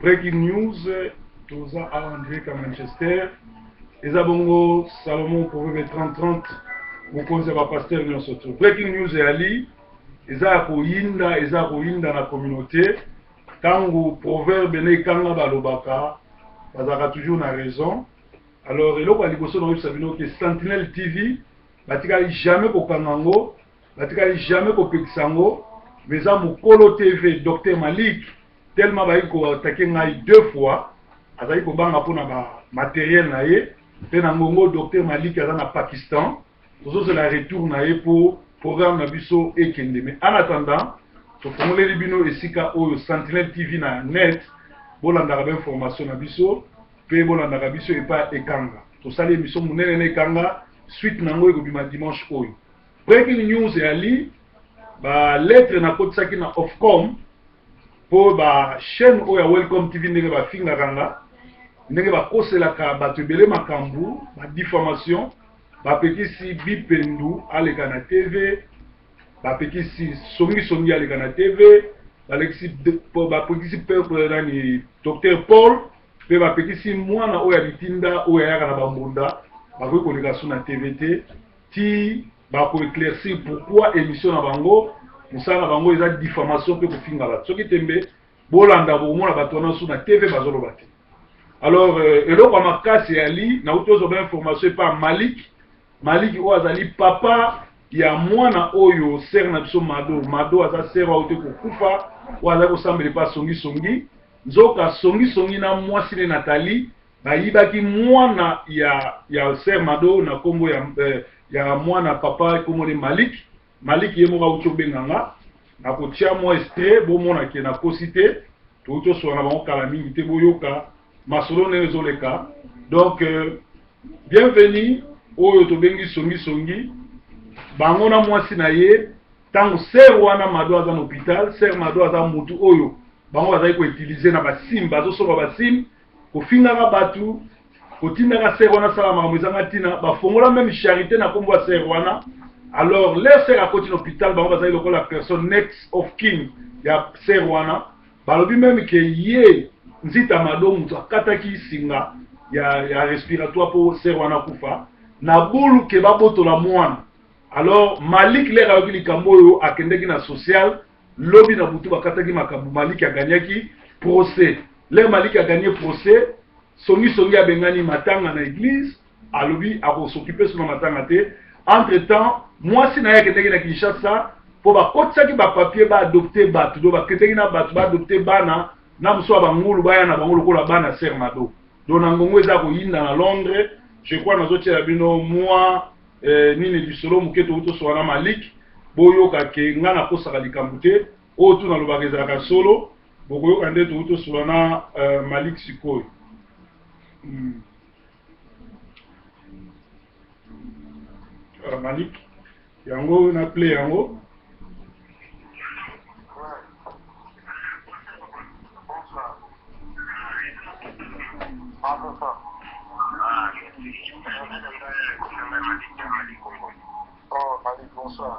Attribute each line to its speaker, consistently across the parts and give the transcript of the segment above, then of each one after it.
Speaker 1: Breaking news, toza awa en direct à Manchester. Eza bongo Salomon Proverbe 30-30, mokonzi ya ba pasteurs nyonso to. Breaking news eyali, eza ya koyinda, eza ya koyinda na communauté. Tango proverbe na ekanga balobaka, bazalaka toujours na raison. Alors eloko ya liboso nakoyebisa bino ke Sentinelle TV batikali jamais kokanga yango, batikali jamais kopekisa yango, mais eza mokolo TV Docteur Malik tellement bayaki ko attaquer ngai deux fois, azali kobanga mpona ba materiel na ye mpe na ngongo Docteur Malik aza na Pakistan, tozozela retour na ye mpo programme na biso ekende. Mais en attendant tofongoleli bino esika oyo Sentinelle TV na net, bolandaka ba information na biso mpe bolandaka biso epai Ekanga. Tosali émission monene na Ekanga, suite na yango ekobima dimanche oyo. Breaking news eyali ba lettre nakotisaki na Ofcom mpo ba chaîne oyo ya Welcome TV ndenge bafingaka nga, ndenge bakoselaka bato ebele makambo ba diffamation, bapekisi Bipendu aleka na TV, bapekisi Songisongi aleka na TV, balekisi bapekisi peuple nani Docteur Paul, mpe bapekisi mwana oyo ya bitinda oyo ayaka na bambunda bakoki koleka su na TV te ti bako éclaircir pourquoi émission na bango mosala na bango eza diffamation mpe kofinga bato. Soki tembe bolanda bokomona bato wana su na TV bazoloba te. Alors eloko ya makasi eyali nauti ozwa ba information epa Malik. Malik oyo azali papa ya mwana oyo sere na biso Mado. Mado aza sere oyo auti kokufa, oyo azali kosambela epa Songisongi. Nzoka Songisongi na mwasi ne Nathalie bayibaki mwana ya sere Mado na kombo ya mwana papa kombo ne Malik. Malik ye moko auti obenga nga, nakotia mwa extrait bomona ke nakosi te, touti osola na bango kala mingi te, boyoka masolo ndenge ezoleka. Donc bienvenue oyo tobengi Songisongi, bango na mwasi na ye. Ntango sere wana Mado aza na hôpital, sere Mado aza mutu oyo bango bazali koutilize na basim, bazosomba basim, kofingaka bato, kotindaka sere wana asala makambo ezanga ntina, bafongola meme charité na kombo ya sere wana. Alors leur sere akoti na hôpital, bango bazali lokola personne next of kin ya sere wana. Balobi meme ke ye Nzita Mado mutu akataki singa ya respiratoire po sere wana akufa na bulu ke babotola mwana. Alors Malik lere ayoki likambo oyo akendeki na social, lobi na butu bakataki makambo, Malik agagnaki procès. Lere Malik agagné procès, Songisongi abengani matanga na église, alobi akosokipe so na matanga te. Entre temps mwasi na ye akendeki na Kinshasa po bakotisaki ba papier ba adopter bato, donc bakendeki na bato ba adopter bana na mosusu ya bangulu baya na bango lokola bana sœur Mado. Donc na ngongo eza koyinda na Londres, je crois nazotiela bino mwa nini lisolo moke touti tosola na Malik, boyoka ke nga nakosaka likambo te, oyo tu nalobaka ezalaka solo, bokoyoka nde touti tosola na Malik sikoyo. Malik yango na play yango.
Speaker 2: Oh, Malik, bonsoir.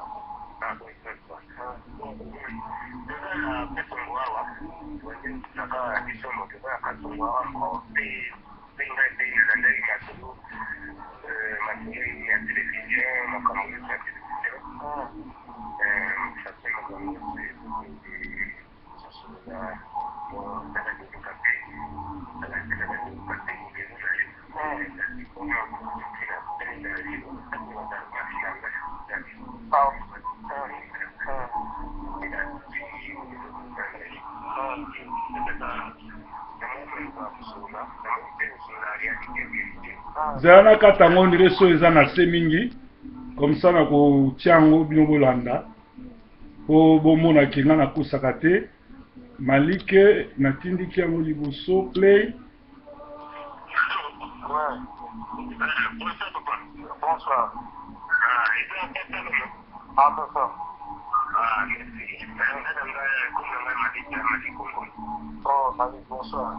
Speaker 1: Zala na kata yango ndire so eza na se mingi comme ça na kotia yango bino bolanda po bomona ke nga nakosaka te. Malik natindiki yango liboso play.
Speaker 2: Ouais. Bonsoir. Ah, bonsoir. Oh, Malik, bonsoir.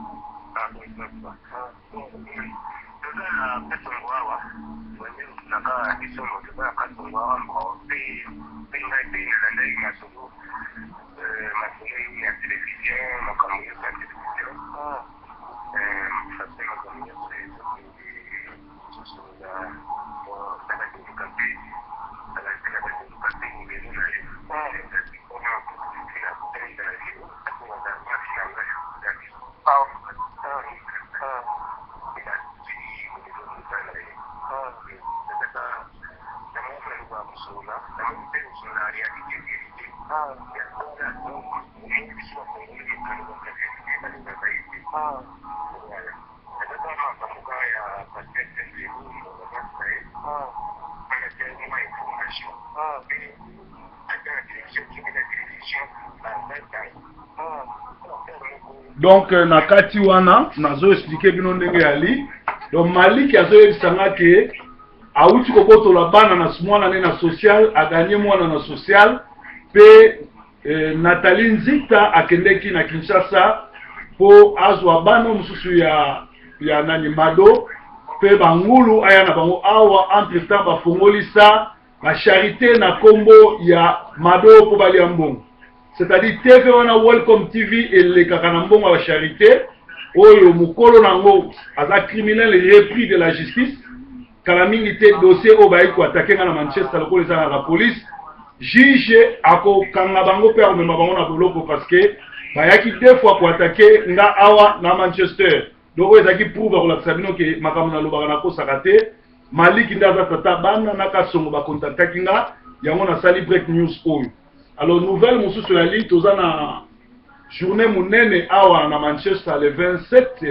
Speaker 1: Donc euh, na kati wana nazo expliquer bino ndenge yali. Donc Maliki azoyebisa nga ke awuti kobotola bana na mwana ne na social, aganye mwana na social mpe eh, Nathalie Nzita akendeki na Kinshasa mpo azwa bana mosusu ya ya nani Mado mpe bangulu aya na bango awa. Entre temps bafongolisa ba charité na kombo ya Mado mpo balia mbongo, c'est-à-dire TV wana Welcome TV elekaka na mbongo ya ba charité oyo mokolo na yango aza criminel repris de la justice. Kala mingi te dossier oyo bayaki koatake nga na Manchester lokola eza na la police, juge akokanga bango mpe akomema bango na boloko parce que bayaki deux fois koatake nga awa na Manchester. Donc oyo ezalaki preuve akolakisa bino ke makambo nalobaka nakosaka te. Maliki nde aza tata bana na Kasongo bakontaktaki nga, yango nasali break news oyo. Alors nouvelle mosusu yali, toza na journée monene awa na Manchester le 27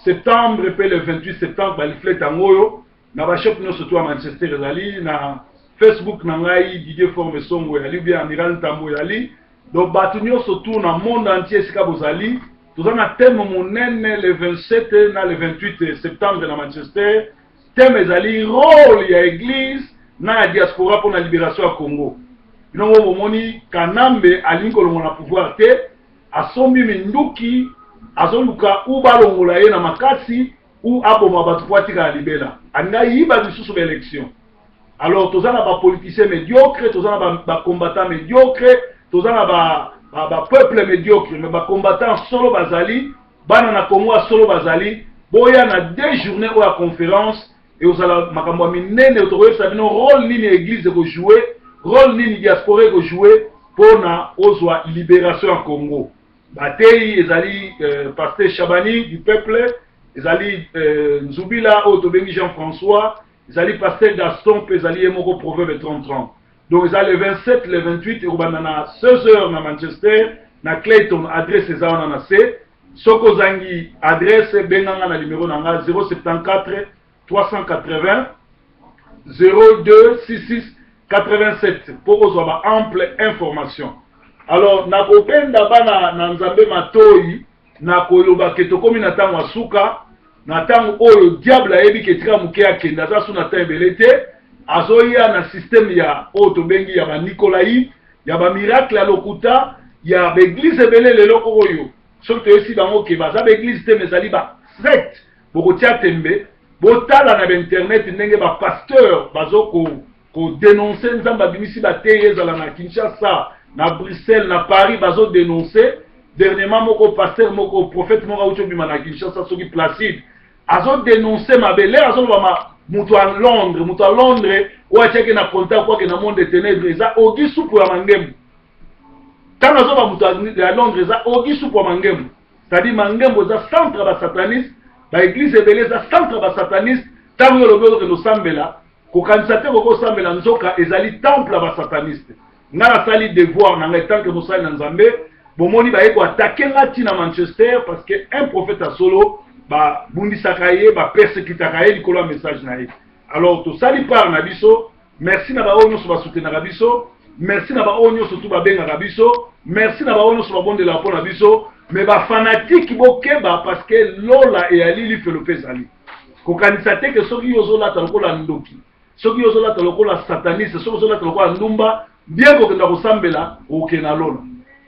Speaker 1: septembre mpe le 28 septembre. Baliflete yango oyo na bashop nyonso to ya Manchester, ezali na Facebook na ngai Didier Forme Songo ezali, bien Amiral Ntambo ezali. Donc bato nyonso tout na monde entier esika bozali, toza na thème monene le 27 na le 28 septembre na Manchester. Thème ezali rôle ya église na ya diaspora mpona libération ya Congo. Bino ngo bomoni Kanambe alingi kolongola na pouvoir te, asombi minduki, azoluka u balongola ye na makasi u aboma bato po atikala libela, alingi ayiba lisusu baélection. Alors toza na bapoliticien médiocre, toza na bacombattant médiocre, toza na bapeuple médiocre, mais bacombattant solo bazali, bana na Congo ya solo bazali. Boya na deux journée oyo ya conférence, ekozala makambo ya minene. Tokoyebisa bino rôle nini église ekojoue, rôle nini diaspora ekojoue mpona ozwa libération ya Congo. Bateyi ezali pasteur Chabani du peuple, ezali Nzubila oyo tobengi Jean François, ezali pasteur Gaston mpe ezali ye moko Proverbe 3030. Donc eza le 27, le 28, ekobanda na 16 heures na Manchester, na Clayton. Adresse eza wana na se. Soki ozangi adresse, benganga na numero na nga 074 380 0266 87 mpo kozwa ba ample information. Alors nakobenda bana na Nzambe matoi na koloba ke tokomi na ntango ya suka, na ntango oyo diable ayebi ke tika moke akende, aza su na temps ebele te. Azoya na système ya oyo tobengi ya banikolai, ya bamiracle ya lokuta, ya baeglise ebele lelo oyo. Soki toyesi bango ke baza baeglise te, mais ezali basecte, bokotia tembe. Botala na bainternet ndenge bapasteur bazo kodénonce Nzambe abimisi bateyi, ezala na Kinshasa, na Bruxelles, na Paris, bazodénonce. Dernièrement moko pasteur moko, prophète moko auti obima na Kinshasa, soki Placide, azodénonce mabe lere azoloba ma moto ya Londres, moto ya Londres oyo atiaki na contact po ake na monde de ténèbre eza Ogi Supu ya Mangembo. Ntango azoba moto ya Londres eza Ogi Supu ya Mangembo, c'est-à-dire Mangembo eza centre ya basataniste, baeglise ebele eza centre ya basataniste. Ntango yo olobi ozokende osambela, kokanisa te koki osambela, nzoka ezali temple ya basataniste. Nga nasali devoir na ngai tant que mosali na Nzambe. Bomoni baye koatake nga ntina Manchester parce que un prophète ya solo babundisaka ye, bapersécutaka ye likolo ya message na ye. Alors tosali part na biso. Merci na baoyo nyonso basoutenaka biso, merci na baoyo nyonso tu babengaka biso, merci na baoyo nyonso babondelaka mpo na biso. Mais bafanatike bokeba, parce que lola eyali, lifelo mpe ezali. Kokanisa te ke soki yo ozolata lokola ndoki, soki yo ozolata lokola sataniste, soki ozolata lokola ndumba, bien kokenda kosambela okokende na lola.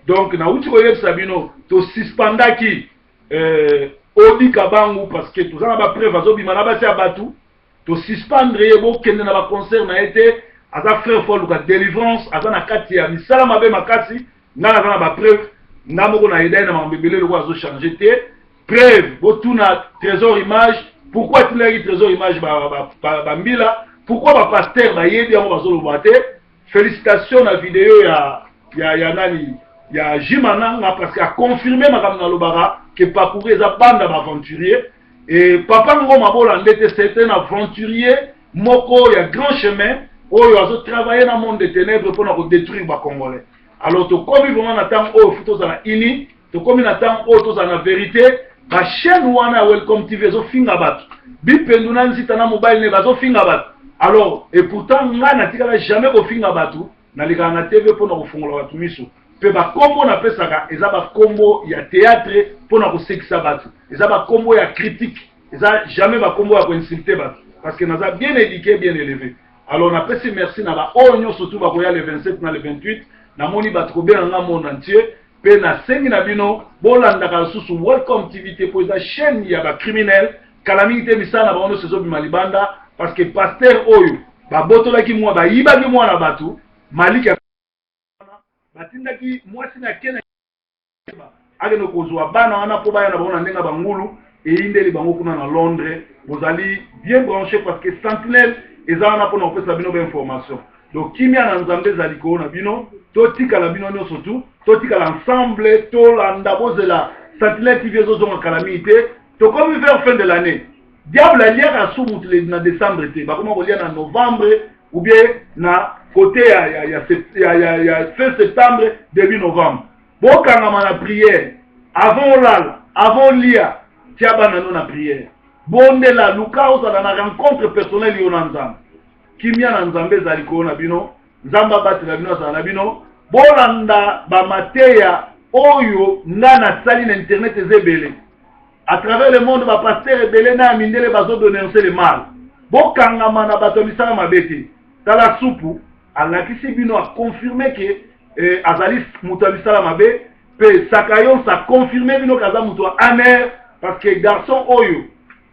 Speaker 1: Donc nauti koyebisa bino, tosuspendaki Odi Kabangu parce que toza na bapreuve azobima na basi ya bato. Tosuspendre ye, bokende na baconcert na ye te. Aza frère, faut aluka délivrance, aza na kati ya misala mabe makasi. Nga naza na bapreuve, nga moko na yeda ye na makambo ebele lokola azochange te. Preuve, botuna Trésor Image pourquoi atindaki Trésor Image bambila, pourquoi bapasteur bayebi yango bazoloba te. Félicitation na video ya nani, ya Jimananga, parce que aconfirme makambo nalobaka ke parcours eza banda baaventurier. Et papa Ngoma bolande te, c'est un aventurier moko ya grand chemin oyo azotravaille na monde de ténèbres mpona kodétruire Bacongolais. Alors tokomi vraiment na ntango oyo fu tozala uni, tokomi na ntango oyo tozala na vérité. Bachaîne wana ya Welcome TV ezofinga bato, Bipendu na Nzita na mobali ne bazofinga bato. Alors, et pourtant ngai natikala jamais kofinga bato. Nalekaka na TV mpona kofungola bato miso, mpe bakombo napesaka eza bakombo ya théâtre mpona kosekisa bato, eza bakombo ya critique, eza jamais bakombo ya koinsulte bato, parce que naza bien éduqué, bien élevé. Alors napesi merci na baoyo nyonso tu bakoya le 27 na le 28. Namoni bato kobenga nga monde entier, mpe nasengi na bino bolandaka lisusu Welcome TV te, mpo eza chaîne ya bacriminel. Kala mingi te misala na bango nyonso ezobima libanda, parce que pasteur oyo babotolaki mwa, bayibaki mwana bato Maliki, batindaki mwasi na kena akende kozwa bana wana mpo baya na bango na ndenge ya bangulu, eyindeli bango kuna na Londres. Bozali bien branché, parce que Sentinelle eza wana mpona kopesa bino bainformation. Donc kimia na Nzambe eza likolo na bino. Totikala bino nyonso tu, totikala ensemble, tolanda, bozela Sentinelle TV ezozonga kala mingi te. Tokomi vers fin de l'année, diable aliaka su mutu na décembre te, bakoma kolia na novembre ou bien na côté ya fin septembre, début novembre. Bokangama na prière avant olala, avant olia, tia bana no na prière, bondela, luka ozala na rencontre personnelle yo na Nzambe. Kimia na Nzambe ezala likolo na bino. Nzambe abatela bino, azala na bino. Bolanda bamateya oyo nga nasali na internet, eza ebele à travers le monde. Bapasteur ebele na ya mindele bazodénonce le mal. Bokangama na bato ya misala mabe te. Tala supu alakisi bino, aconfirme ke azali moto ya misala mabe, mpe Sakayons aconfirme bino ke aza moto ya amer, parce que garçon oyo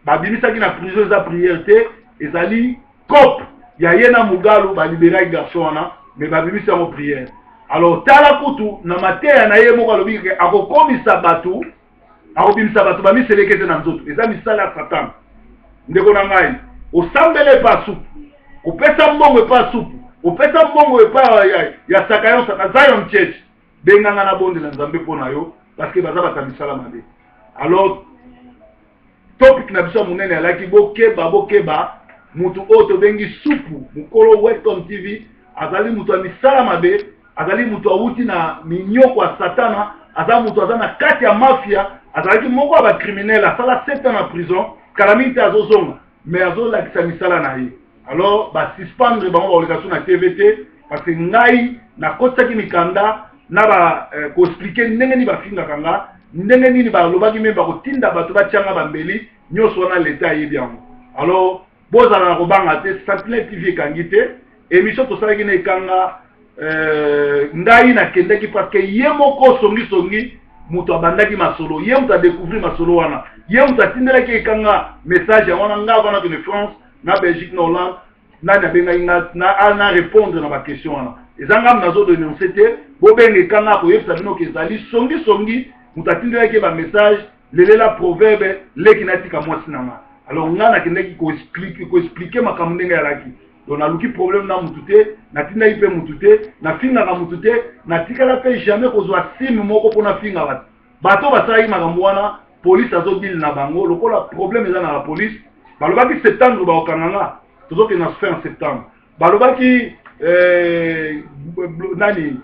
Speaker 1: babimisaki na prison eza prière te, ezali cope ya ye na Mugalu. Baliberaki garçon wana, mais babimisi yango prière. Alors tala kutu na mateya na ye moko alobi ke akokomisa bato, akobimisa bato bamiseleke te na nzoto. Eza misala ya Satana. Ndeko na ngai, osambela epa supu, opesa mbongo epa supu, opesa mbongo epa ya Sakayon Saka Zion Church, benganga na bondela Nzambe mpo na yo, parce que baza bato ya misala mabe. Alors topic na biso ya monene alaki bokeba, bokeba. Mutu oyo tobengi supu, mokolo Welcome TV, azali mutu ya misala mabe, azali mutu awuti na minyoko ya Satana, aza mutu aza na kati ya mafia, azalaki moko ya bacriminel, asala 7 ans na prison. Kala mingi te azozonga, mais azolakisa misala na ye. Alors basuspendre bango, bakoleka so na TV te, parce que ngai nakotisaki mikanda na ba koexpliquer ndenge nini bafingaka nga, ndenge nini balobaki me bakotinda bato batianga bambeli nyonso wana. Leta ayebi yango. Alors bozala na kobanga te, Sentinelle TV ekangi te. Émission tosalaki na ekanga, ngai nakendaki parce que ye moko songisongi moto abandaki masolo, ye moto adécouvrir masolo wana, ye moto atindelaki ekanga message yango wana. Ngai wana kende France na Belgique na Hollande, nani abengaki nga na répondre na baquestion wana? Eza ngambo nazodénonce te. Bobenga ekanga, koyebisa bino ke ezali songisongi moto atindelaki ye bamessage lelela proverbe leki natika mwasi na nga. Alors nga nakendaki koexpliquer makambo ndenge alaki. Donc naluki problème na mutu te, natindaki mpe mutu te, nafingaka mutu te, natikala mpe jamais kozwa sime moko mpo nafinga bato. Bato basalaki makambo wana, police azodile na bango. Lokola problème eza na la police, balobaki septembre bakokanga nga, tozokende na fin septembre. Balobaki nani,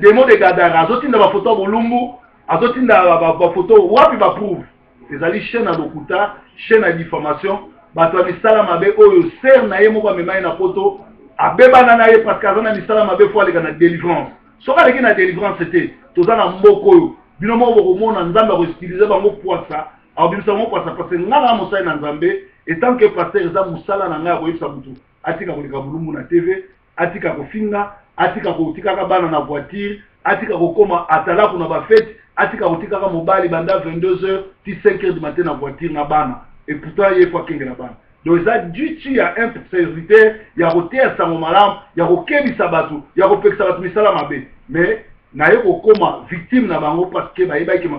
Speaker 1: démon de Gadara azotinda bafoto ya bolumbu, azotinda bafoto wapi, bapreuve ezali. Chaîne ya lokuta, chaîne ya diffamation, bato ya misala mabe oyo sœur na ye moko amema ye na Poto, abebana na ye parce que aza na misala mabe. Fo aleka na délivrance. Soki aleki na délivrance te, toza na mboka oyo bino moko bokomona Nzambe akoutilize bango poisa, akobimisa bango poisa, parce que nga na mosali na Nzambe, etant que pasteur, eza mosala na ngai ya koyebisa motu atika koleka bolumbu na TV, atika kofinga, atika kotikaka bana na voiture, atika kokóma atalaku na bafete, atika kotikaka mobali banda 22 heures ti 5 heures du matin na voiture na bana, et pourtant ye fo akengela bana. Donc eza duty ya un serviteur ya koteya sango malamu, ya kokebisa bato, ya kopekisa bato misala mabe, mais naye kokóma victime na bango parce que bayebaki.